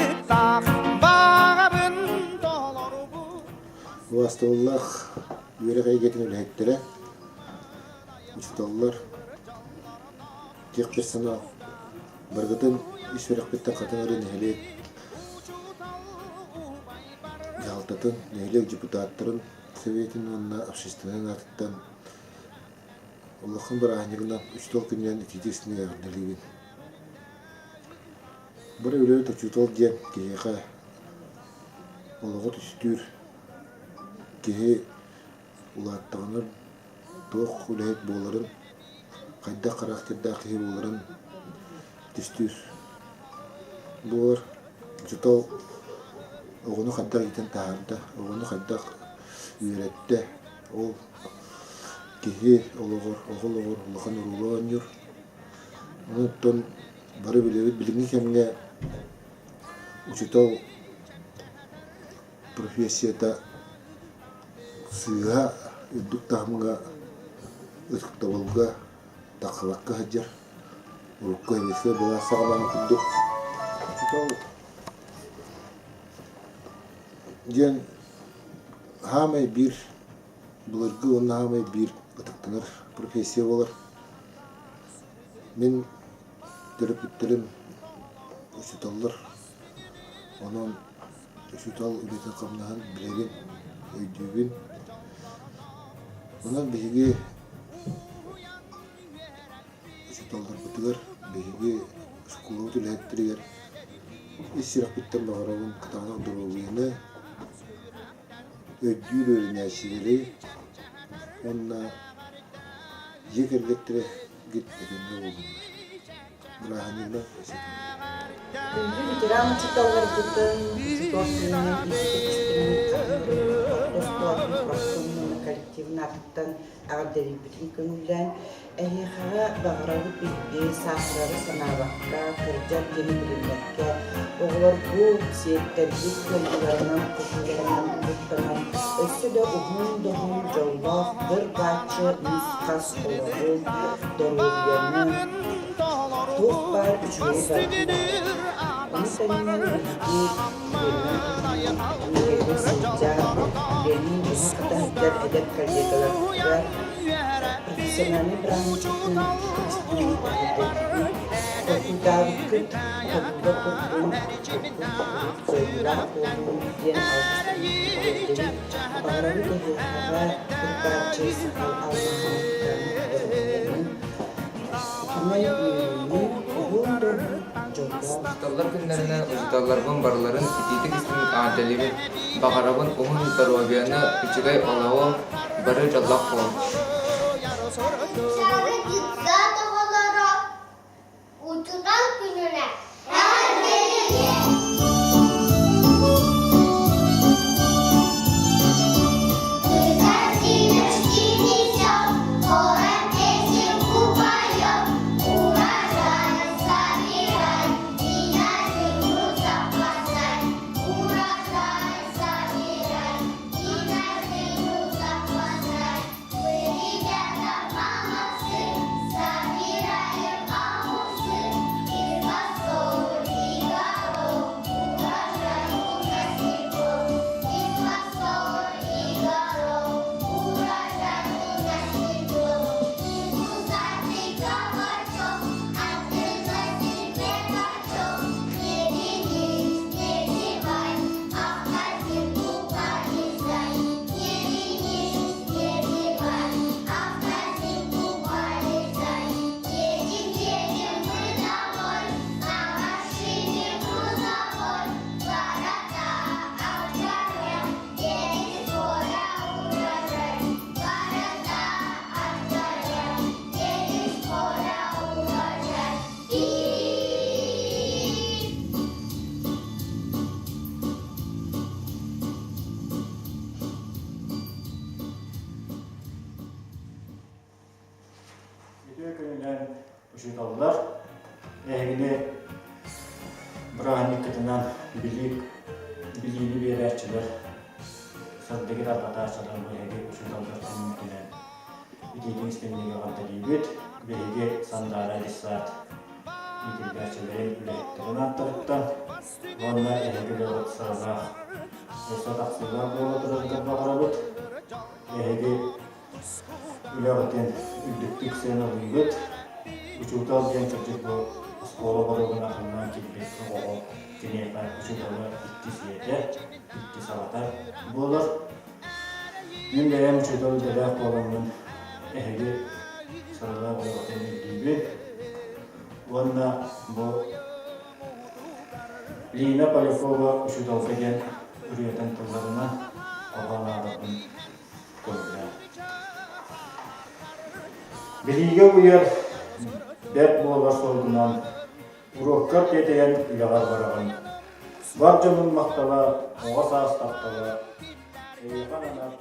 Сырдыктаах баҕабын толорубут. Убаастабыллаах үөрэх эйгэтин үлэһиттэрэ, учууталлар, техперсонал барыгытын ис сүрэхпиттэн хатыҥ эрэ нэһилиэк дьаһалтатын, нэһилиэк депутаттарын советын уонна общественнай аатыттан улахан бырааһынньыгынан учуутал күнүнэн итиитик-истиҥник эҕэрдэлиибин. Бары үлэбит учуутал диэн киһиэхэ олоҕу түстүүр, киһи улааттаҕына туох үлэһит буоларын, хайдах характердаах киһи буоларын түстүүр буолар. Учуутал оҕону хайдах иитэн таһаарда, оҕону хайдах үөрэттэ, ол киһи олоҕор, оҕо олоҕор улахан оруолу оонньуур. Онон бары билэбит билиҥҥи кэмҥэ учуутал профессията сыыһа үрдүк таһымҥа ытыктабылга тахсыбакка сылдьар. Урукку сэбиэскэй былаас саҕалааҕын курдук учуутал диэн саамай биир былыргы уонна саамай биир ытыктанар профессия буолар. Мин төрөппүттэрим учууталлар, онон учуутал үлэтин-хамнаһын билэбин, өйдүүбүн. Онон биһиги учууталларбытыгар, биһиги оскуолабыт үлэһиттэригэр ис сүрэхпиттэн баҕарабын кытаанах доруобуйаны, өйдүүр үөрэнээччилэри уонна дьиэ кэргэттэрэ гит этэҥҥэ буоллуннар. Бырааһынньыгынан Күндү ветеран учууталларбытын, учуутал күнүнэн итиитик истиҥник орто оскуолатын профкомун коллективын аатыттан эҕэрдэлиирбитин көҥүллээн, эһиэхэҕэ баҕарабыт биһиги сааһырары санаабакка, кырдьар диэни билиммэккэ, оҕолоргут, сиэттэргит кыайыыларынан, хотууларынан угуттанан, өссө да уһун-доһун дьоллоох дыр-бааччы нус-хас олоҕу, доруобуйаны, туох баар үчүгэйи барытын баҕарабыт. Ону тэҥинэн биһиги үлэнэн туһунан үлэлии сылдьар, үлэни дьону кытта сылдьар эдэр коллегаларбытыгар профессиональнай бырааһынньыкпытынан истиҥник эҕэрдэлиибит, толкуйдаабыккыт тобулла турдун, туппут кыайыылаах буоллун диэн алгыс тиэрдэбит. Баҕарабыт эһиэхэҕэ кырбааччы сахал аллаһаныттан доруобуйаны, үтүмэн үөрүүнү, уһун да дьоллоох Учууталлар күннэринэн учууталларбын барыларын итиитик истиҥник эҕэрдэлиибин, баҕарабын уһун доруобуйаны, үчүгэй олоҕу, бары дьоллоох буолуҥ. Саҥа детсад оҕолоро учуутал күнүнэн эҕэрдэлиибит! Үтүө күнүнэн учууталлар, эһигини бырааһынньыккытынан билии, билиини биэрээччилэр, сырдыгы тарҕатааччылар бу эһиги учууталлар күҥҥүтүнэн итиитин истиҥник эҕэрдэлиибит. Биһиги Сандаара детсад. иитиллээччилэрин үлэһиттэрин ааттарыттан уонна эһиги үлэҕит сыралаах, өссө тахсыылаах буола турарыгар баҕарабыт. Эһиги үлэҕитин үрдүктүк сыаналыыбыт. Учуутал диэн кырдьык бу оскуола боруогун атыннаан киирбит оҕоҕо киниэхэ учуутала иккис ийэтэ, иккис аҕата буолар. Мин бэйэм учуутал идэлээх буоламмын эһиги сыралаах үлэҕитин ирдиибин уонна бу Лина Полякова учууталга диэн ырыатын тылларынан хоһоон ааҕарбын көрүллэр. Билиигэ уйар бэрт буолар суолгунан уруоккар тиэтэйэн үлэҕэр бараҕын. Бар дьонуҥ махтала, оҕо саас таптала, эйиэхэ ананар.